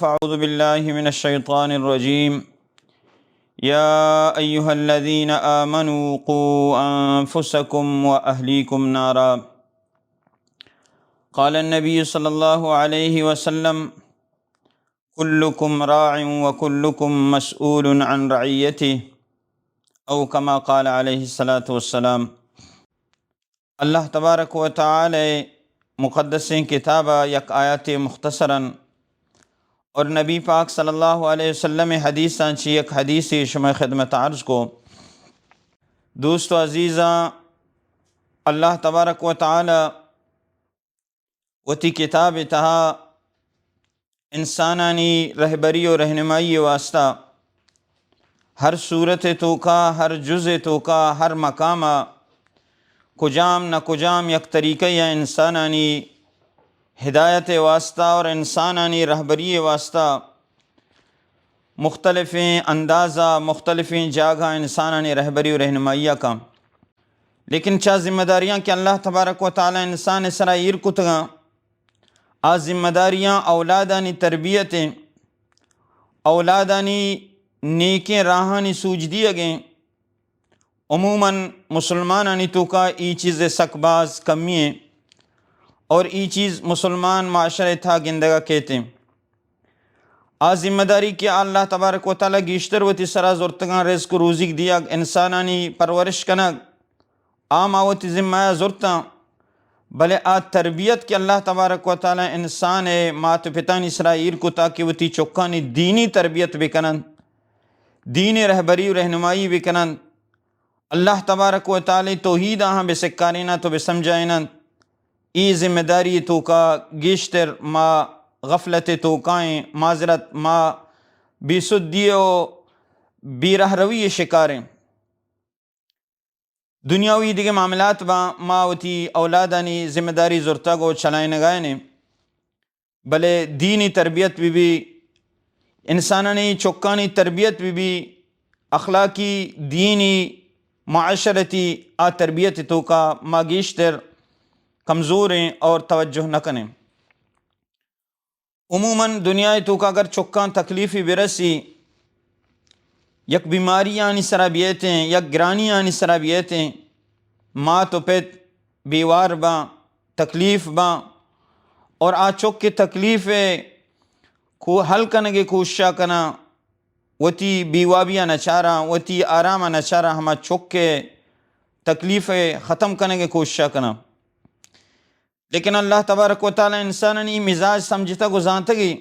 فأعوذ بالله من الشيطان الرجيم. يا أيها الذين آمنوا قوا أنفسكم وأهليكم نارا. قال النبي صلى الله عليه وسلم: كلكم راع وكلكم مسؤول عن رعيته، أو كما قال عليه الصلاة والسلام. اللہ تبارک و تعالی مقدسیں کتاب ء یک آیات مختصراً اور نبی پاک صلی اللہ علیہ وسلم حدیثاں چی یک حدیثی شمئے خدمت عرض کو۔ دوست و عزیزاں، اللہ تبارک و تعالی وتی کتاب تہا انسانانی رہبری و رہنمائی واسطہ ہر صورت توکا، ہر جز توکا، ہر مقام کجام نہ کجام یک طریقہ یا انسانانی ہدایت واسطہ اور انسانانی رہبری واسطہ مختلفیں اندازہ، مختلفیں جاگہ انسانانی رہبری و رہنمائی کا۔ لیکن چا ذمہ داریاں کہ اللہ تبارک و تعالی انسان سرا ایر کتگاں، آ ذمہ داریاں اولادانی تربیت ایں، اولادانی نیکیں راہانی سوج دیگیں۔ عموماً مسلمانانی توکا ای چیز سک باز کمی ایں اور ای چیز مسلمان معاشرے تھا گندگا کیت ایں۔ آ ذمہ داری کہ اللہ تبارک و تعالی گیشتر وتی سرا زرتگاں، رزق و روزیگ دیگ، انسانانی پرورش کنگ، آ ما وتی ذمہ ء زرتاں، بلے آ تربیت کہ اللہ تبارک و تعالی انسان ء مات و پتانی سرا ایر کتا کہ وتی چکانی دینی تربیت بکننت، دینی رہبری و رہنمائی بکننت، اللہ تبارک و تعالی توحید آہاں بسکاریننت و بسمجھائیننت، ای ذمہ داری توکا گیشتر ما غفلت توکائیں، معذرت، ما بے سدی و بے رہروی شکاریں۔ دنیاوی دگہ معاملات باں، ما وتی اولادانی ذمہ داری زرتگ و چلائینگائیں، بلے دینی تربیت بہ بی، انسانانی چکانی تربیت بہ بی، اخلاقی، دینی، معاشرتی آ تربیت توکا ما گیشتر کمزور ایں اور توجہ نہ کنیں۔ عموماً دنیا ء توکا اگر چکاں تکلیفی برسی، یک بیماری آنی سرا بیتیں، یک گرانی آنی سرا بیتیں، مات و پت بیوار باں، تکلیف باں، اور آ چک ء تکلیف ء کو حل کنگ ء کوششا کناں، وتی بیوابیا نچاراں، وتی آراما نچاراں، ہما چک ء تکلیف ء ختم کنگ ء کوششا کناں۔ لیکن اللہ تبارک و تعالی انسانانی مزاج سمجھتگ و زانتگی،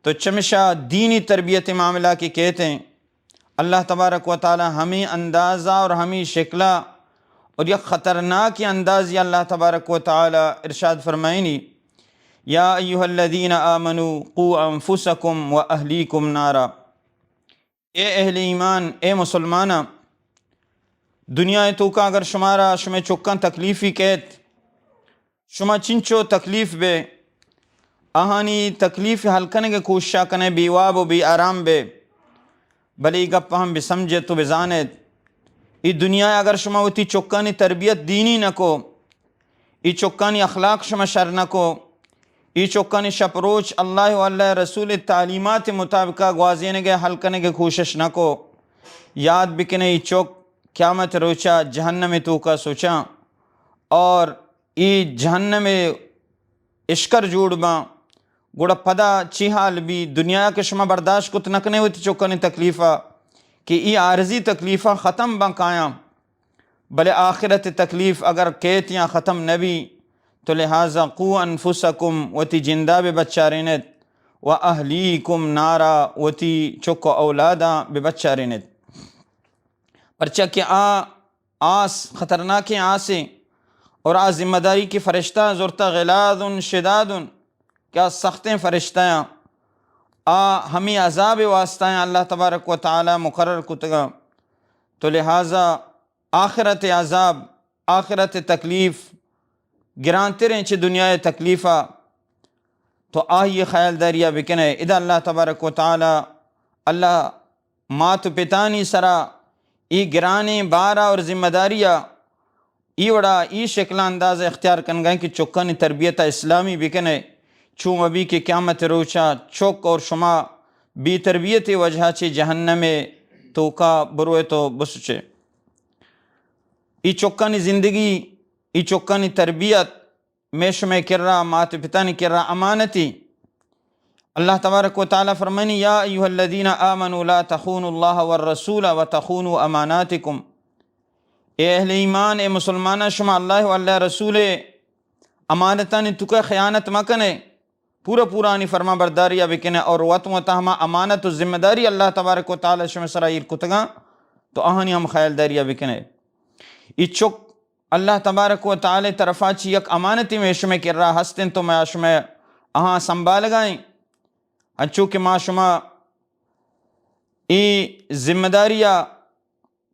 تو چمشا دینی تربیت معاملہ کہ کیتیں، اللہ تبارک و تعالی ہمیں اندازہ اور ہمیں شکلہ اور یک خطرناک اندازی اللہ تبارک و تعالی ارشاد فرمائنی، یا ایھا الذین آمنوا قوا انفسکم و اہلیکم نارا۔ اے اہل ایمان، اے مسلماناں، دنیا ء توکا اگر شمارا شمئے چکاں تکلیفی کیت، شما چنچو تکلیف بے، آہانی تکلیف حل کنگ ء کوششا کنے، بے واب و بے آرام بے، بلے ای گپ ہم بسمجھت و بزانت، ای دنیا ء اگر شما وتی چکانی تربیت دینی نکو، ای چکانی اخلاق شما شر نکو، ای چکانی شپ روچ اللہ و اللہ رسول تعلیمات مطابقہ گوازینگ ء حل کنگ ء کوشش نکو، یاد بکنے ای چک قیامت روچا جہنم توکا سوچاں اور ای جہنم اشکر جوڑ باں، گڑا پدا چی حال بی؟ دنیا کہ شما برداشت کت نکنے وتی چکانی تکلیفا کہ ای عارضی تکلیفاں ختم باں کایاں، بلے آخرت تکلیف اگر کیت یا ختم نبی، تو لہذا قوا انفسکم، وتی جندا بہ بچارینت، و اہلیکم نارا، وتی چک و اولاداں بہ بچارینت۔ پرچا کہ آ آس خطرناکیں آسے اور آ ذمہ داری کہ فرشتہ زرتا غلاظ شداد کہ آ سختیں فرشتہ آں، آ ہمیں عذاب واسطہ آں اللہ تبارک و تعالی مقرر کتگا۔ تو لہذا آخرت عذاب، آخرت تکلیف، گرانتریں چہ دنیا تکلیفا، تو آئی خیالداریا بکنے۔ ادا اللہ تبارک و تعالی، اللہ مات و پتانی سرا ای گرانیں بارا اور ذمہ داریا ای وڑا ای شکل انداز اختیار کنگا کہ چکانی تربیت اسلامی بکنے، چو مبی کہ قیامت روچا چک اور شما بے تربیت وجہ چہ جہنم توکا بروئے تو بسچے۔ ای چکانی زندگی، ای چکانی تربیت، مئے شمئے کرا، مات پتانی کرا امانتی۔ اللہ تبارک و تعالی فرمانی، یا ایھا الذین آمنوا لا تخونوا اللہ والرسول وتخونوا اماناتکم۔ اے اہل ایمان، اے مسلماناں، شما اللہ و اللہ رسول امانتانی توکا خیانت مکنے، پورا پورا آنی فرما برداریا بکنے اور وت وتا ہما امانت و ذمہ داری اللہ تبارک و تعالی شمئے سرا ایر کتگاں تو آہانی ہم خیالداریا بکنے۔ ای چک اللہ تبارک و تعالی طرفا چی یک امانتی مئے شمئے کرا ہستیں تو ما شمئے آہاں سنبھالگائیں، انچو کہ ما شما ای ذمہ داریا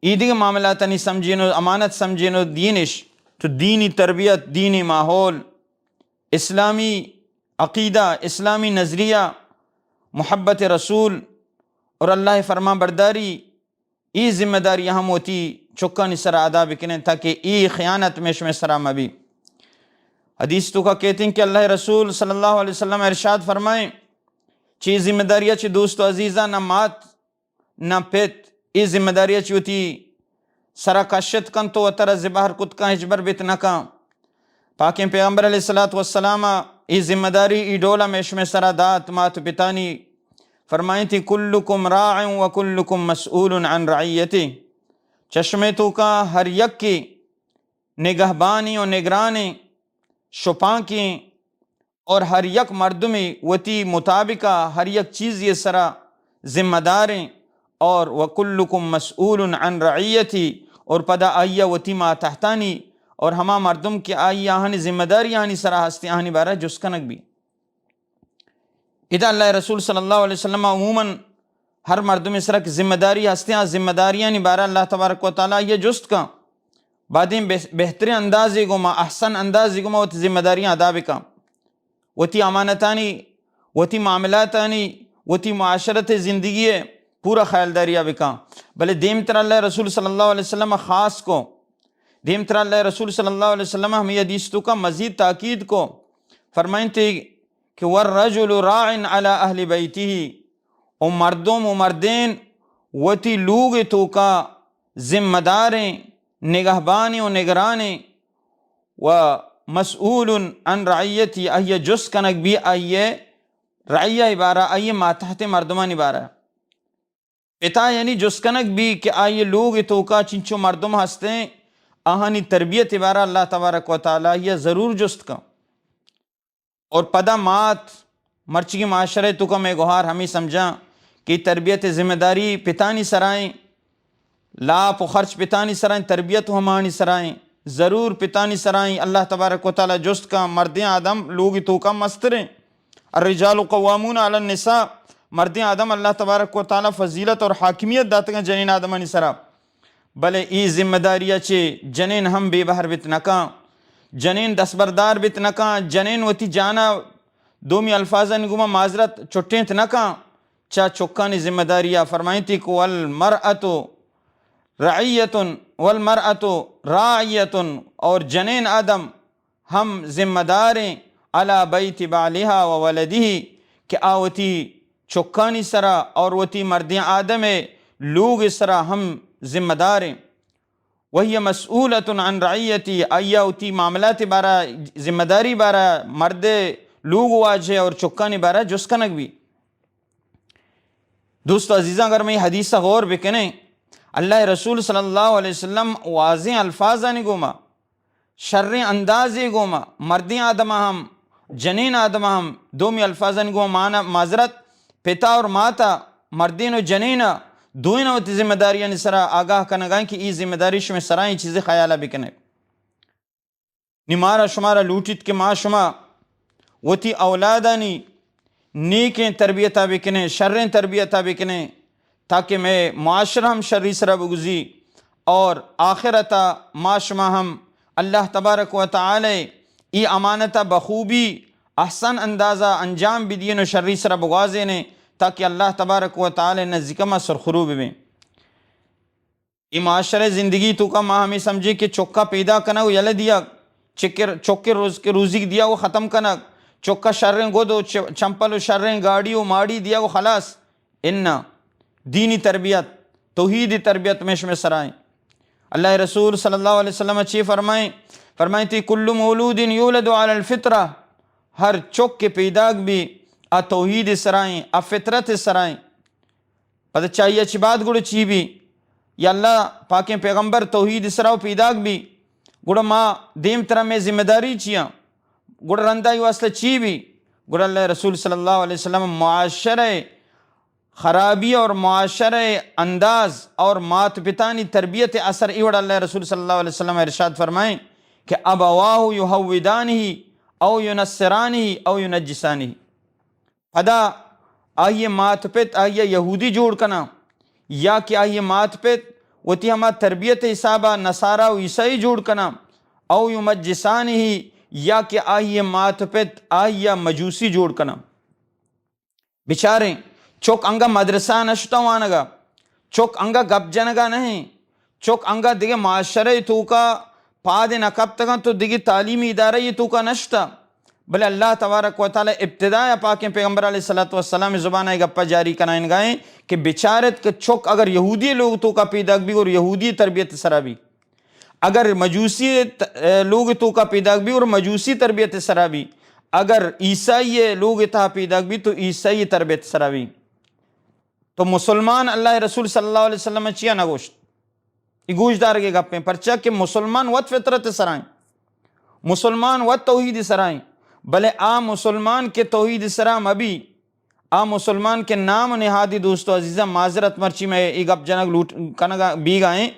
ای دگہ معاملاتانی سمجھین و امانت سمجھین و دینش تو دینی تربیت، دینی ماحول، اسلامی عقیدہ، اسلامی نظریہ، محبت رسول اور اللہ فرمان برداری، ای ذمہ داری ہم وتی چکانی سرا ادا بکنیں تاکہ ای خیانت مئے شمئے سرا مبی۔ حدیث توکا کہتیں کہ اللہ رسول صلی اللہ علیہ وسلم ارشاد فرمائیں، چی ذمہ داریا چی دوست و عزیزاں، نہ مات نہ پت، ای ذمہ داریا چی وتی سرا کشت کن تو وترا زبہر کت کن، ہچبر بیت نہ کن۔ پاکیں پیغمبر علیہ الصلوۃ والسلام ای ذمہ داری ای ڈولا مئے شمئے سرا دات، مات پتانی، فرمائیں تھی، کلکم راع و کلکم مسئول عن رعیتی۔ چشمے توکا ہر یکی نگہبانی و نگرانیں، شپانکیں، اور ہر یک مردمے وتی مطابقا ہر یک چیزے سرا ذمہ داریں، اور وکلکم مسئول عن رعیتی، اور پدا آئیا وتی ماتحتانی اور ہما مردم کہ آئی آہانی ذمہ داری آہانی سرا ہستی آہانی بارہ جست کنگ بی۔ ادا اللہ رسول صلی اللہ علیہ وسلم عموماً ہر مردم سرا کہ ذمہ داری ہستی آ ذمہ داریانی بارہ اللہ تبارک و تعالی یہ جست کن، بعدیں بہ-، بہترین اندازے گوما، احسن اندازے گوما وتی ذمہ داریاں ادا بکن۔ وتی امانتانی، وتی معاملاتانی، وتی معاشرت زندگی پورا خیالداریا بکن۔ بلے دیمتر اللہ رسول صلی اللہ علیہ وسلم خاص کو، دیمتر اللہ رسول صلی اللہ علیہ وسلم ہمیں حدیث توکا مزید تاکید کو، فرمائیں تھی کہ والرجل راع علی اہل بیتہ، و مردم و مردین وتی لوگ توکا ذمہ داریں، نگہبانیں و نگرانیں، و مسئول عن رعیتی، آئیے جست کنگ بی آئیے رعیہ بارہ، آئیے ماتحت مردمانی بارہ۔ پتا یعنی جست کنگ بی کہ آئیے لوگ توکا چنچو مردم ہستیں، آہانی تربیت بارہ اللہ تبارک و تعالی یہ ضرور جست کن۔ اور پدا مات، مرچی معاشرہ توکا مئے گوہار ہمیں سمجھاں کہ تربیت ذمہ داری پتانی سرائیں، لاپ و خرچ پتانی سرائیں، تربیت و ہمانی سرائیں، ضرور پتانی سرائیں۔ اللہ تبارک و تعالی جست کا، مردیں آدم لوگ توکا مستریں۔ الرجال قوامون علی النساء، مردیں آدم اللہ تبارک و تعالی فضیلت اور حاکمیت داتگاں جنین آدمانی سرا۔ بلے ای ذمہ داریا چے جنین ہم بے بہر بیت نکاں، جنین دستبردار بیت نکاں، جنین وتی جانا دومی الفاظانی گوما معذرت چٹینت نکاں۔ چا چکانی ذمہ داریا فرمائیں تھی کہ والمرأة رعیة، والمرأة راعیة، اور جنین آدم ہم ذمہ داریں علی بیت بعلها و ولده، کہ آ وتی چکانی سرا اور وتی مردیں آدم لوگ سرا ہم ذمہ داریں۔ وهي مسئولة عن رعیتی، آئیا وتی معاملات بارہ، ذمہ داری بارہ، مرد لوگ واجہ اور چکانی بارہ جست کنگ بی۔ دوست عزیزاں، اگر میں حدیث غور بکنیں، اللہ رسول صلی اللہ علیہ وسلم واضح الفاظانی گوما شریں اندازے گوما مردیں آدم ہم، جنین آدم ہم، دومی الفاظانی گوما مانا معذرت، پتا اور ماتا، مردین و جنین دوئین وتی ذمہ داریانی سرا آگاہ کنگائیں کہ ای ذمہ داری شمئے سرائیں چیزیں خیالہ بکنے۔ نی مارا شمارا لوٹیت کہ ما شما وتی اولادانی نیکیں تربیتا بکنیں، شریں تربیتا بکنیں، تاکہ مئے معاشرہ ہم شری سرا بگزی اور آخرتا ما شما ہم اللہ تبارک و تعالی ای امانتا بخوبی احسن اندازا انجام بدین و شری سرا بگوازینیں، تاکہ اللہ تبارک و تعالی نزدیک ما سرخرو ببیں۔ ای معاشرہ زندگی توکا ما ہمیں سمجھیں کہ چکا پیدا کنگ و یلہ دیگ، چکر، چکر روز کے روزی دیا و ختم کنگ، چکا شریں گد و چ-، چمپل و شریں گاڑی و ماڑی دیا و خلاص۔ انا، دینی تربیت، توحیدی تربیت میں شمے سرائیں۔ اللہ رسول صلی اللہ علیہ وسلم چی فرمائیں؟ فرمائیں تی کل مولود یولد علی الفطرہ، ہر چک کے پیداگ بھی آ توحید سرائیں، آ فطرت سرائیں۔ پد چاہیے چی بعد گڑا چی بھی؟ یا اللہ پاکیں پیغمبر توحید سرا و پیداگ بھی، گڑا ما دیم ترا میں ذمہ داری چیاں؟ گڑا رندا ای واسطہ چی بھی؟ گڑا اللہ رسول صلی اللہ علیہ وسلم معاشرہ خرابی اور معاشرہ انداز اور مات پتانی تربیت اثر ای وڑا اللہ رسول صلی اللہ علیہ وسلم ارشاد فرمائیں کہ ابواہ یہودانہ او ینصرانہ او ینجسانہ۔ پدا آئی مات پت آئی یہودی جوڑ کناں، یا کہ آئی مات پت وتی ہما تربیت حسابا نصارا و عیسائی جوڑ کناں، او یمجسانہ، یا کہ آئی مات پت آئی مجوسی جوڑ کناں۔ بچاریں، چک انگا مدرسہ نشتہ وانگا، چک انگا گپ جنگا نہیں، چک انگا دگہ معاشرہ توکا پاد نہ کپتگاں تو دگہ تعلیمی ادارہ یہ توکا نشتہ۔ بلے اللہ تبارک و تعالی ابتدا پاکیں پیغمبر علیہ الصلوۃ والسلام زبان ء گپا جاری کنائنگائیں کہ بچارت کہ چک اگر یہودی لوگ توکا پیداگ بھی اور یہودی تربیت سرا بھی، اگر مجوسی ت-، لوگ توکا پیداگ بھی اور مجوسی تربیت سرا بھی، اگر عیسائی لوگ تہا پیداگ بھی تو عیسائی تربیت سرا بھی۔ تو مسلمان اللہ رسول صلی اللہ علیہ وسلم چیا نہ گوشت؟ ای گوش دارگے گپیں، پرچا کہ مسلمان وت فطرت سرائیں، مسلمان وت توحید سرائیں، بلے آ مسلمان کے توحید سرا مبی، آ مسلمان کے نام و نہادی دوست و عزیزاں معذرت مرچی میں ای گپ جنگ لوٹ کنگا بیگائیں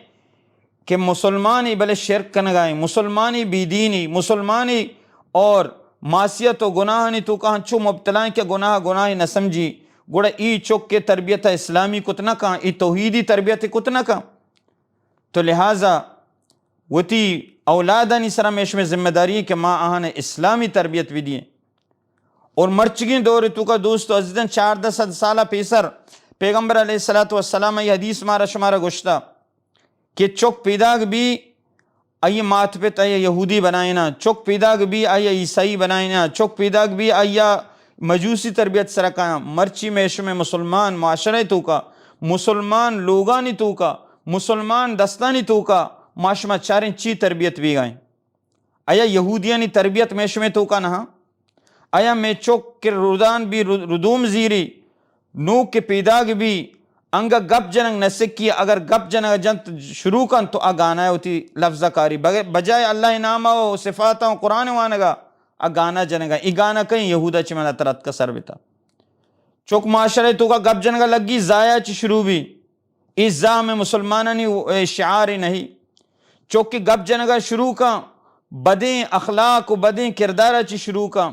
کہ مسلمانی بلے شرک کنگائیں، مسلمانی بی دینی، مسلمانی اور معصیت و گناہانی توکا ہنچو مبتلائیں کہ گناہ گناہ نہ سمجھی، گڑا ای چک کے تربیت اسلامی کت نہ کاں، ای توحیدی تربیت کت نہ کاں۔ تو لہذا وتی اولادانی سرا میں شمے ذمہ داری ہیں کہ ما آہان اسلامی تربیت بھی دیئیں۔ اور مرچگیں دور توکا دوست و عزیزاں، چاردہ سد سالہ پیسر پیغمبر علیہ الصلوۃ والسلام ای حدیث مارا شمارا گوشتا کہ چک پیداگ بھی آئی مات پت آئی یہودی بنائینا، چک پیداگ بھی آئی عیسائی بنائینا، چک پیداگ بھی آئی مجوسی تربیت سرکایا۔ مرچی میں شمے مسلمان معاشرہ توکا، مسلمان لوگانی توکا، مسلمان دستانی توکا ما شما چاریں چی تربیت بیگائیں؟ آیا یہودیانی تربیت میں شمے توکا نہ؟ آیا میں چک کہ رودان بھی رو-، ردوم زیری، نوک کہ پیداگ بھی، انگا گپ جنگ نہ سکی، اگر گپ جنگ جنت شروع کن تو آ گانا وتی لفظ کاری بغیر، بجائے اللہ نام و صفات و قرآن وانگا آ گانا جنگا، ای گانا کہیں یہودا چی منا ترت کا سر بتا۔ چک معاشرے توکا گپ جنگا لگی، زایا چی شروع بھی۔ ای زام مسلمانانی شعار نہیں۔ چک گپ جنگا شروع کا، بدیں اخلاق و بدیں کردارا چی شروع کا۔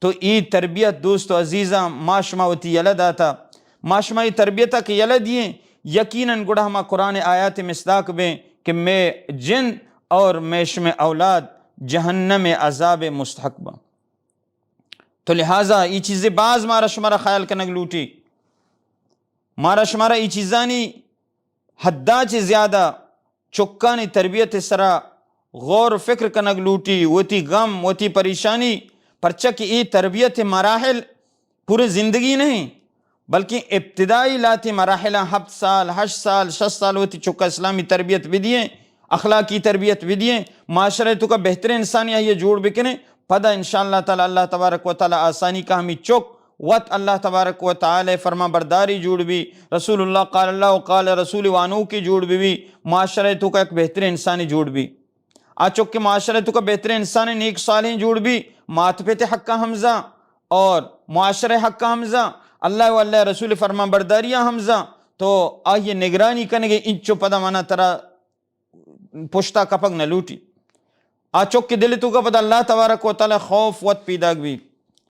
تو ای تربیت دوست و عزیزاں ما شما وتی یلہ داتا۔ ما شما ای تربیتا کہ یلہ دیئیں، یقیناً گڑا ہما قرآن آیات مصداق بیں کہ میں جن اور میں شمے اولاد جہنم عذاب مستحق باں۔ تو لہذا ای چیزیں باز مارا شمارا خیال کنگ لوٹی۔ مارا شمارا ای چیزانی حدا چہ زیادہ چکانی تربیت سرا غور و فکر کنگ لوٹی، وتی غم، وتی پریشانی، پرچہ کہ ای تربیت مراحل پورے زندگی نہیں، بلکہ ابتدائی لاتی مراحل ہفت سال، ہشت سال، شش سال وتی چکا اسلامی تربیت بدیے، اخلاقی تربیت بدیے، معاشرے توکا بہترین انسانی آئیے جوڑ بکنے، پدا انشاءاللہ تعالی اللہ تبارک و تعالی آسانی کا ہمی چک وت اللہ تبارک و تعالی فرما برداری جوڑ بی، رسول اللہ قال اللہ و قال رسول وانوکی جوڑ بی، معاشرے توکا ایک بہترین انسانی جوڑ بی۔ آ چک کہ معاشرے توکا بہترین انسان نیک صالحیں جوڑ بی، مات پت حقا ہمزا اور معاشرے حقا ہمزا، اللہ و اللہ رسول فرما برداریا ہمزا، تو آئیے نگرانی کنگے انچو پدا منا ترا پشتا کپگ نہ لوٹی۔ آ چک کہ دل توکا پدا اللہ تبارک و تعالی خوف وت پیداگ بی۔